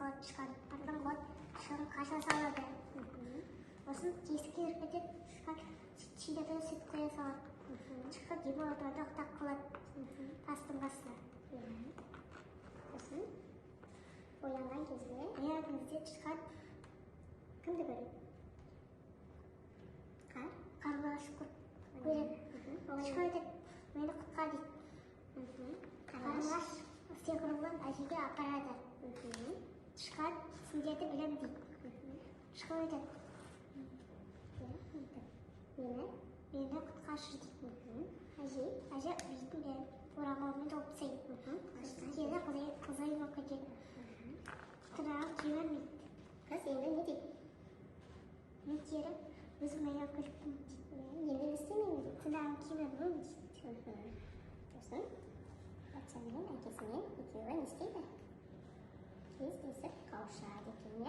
қалады тышқан. Қардың қалады, тышқан қаша салады. Сосын тесікке кіріп кетеді, тышқан шелегіне сүт құя салады. Тышқан демалып отырғанда ұйықтап қалады тастың қасына. Сосын оянған кезде? Оянған кезде тышқан Кімді көреді? Қар. Қарлығаш көреді. Тышқан айтады: «Мені құтқар», — дейді. Қарлығаш сиқырлы әжеге апарады. Тышқан «Сендерді білемін» дейді. Тышқан айтады: Иә, айтады. Мені «Мені құтқаршы», — дейді. Әже? Әже бетін бәрін орамалмен жауып тастайды. Тері қызайып болып кетеді. Тырнағын жібермейді. Қыз енді не дейді? «Мен тері өзім аяқ күліппін», — дейді. Енді не істемеймін дейді. «Тырнағын кемірмін», — дейді. Сосын патшамен, әкесімен екеуі не істейді? Кездесіп қауышады екен.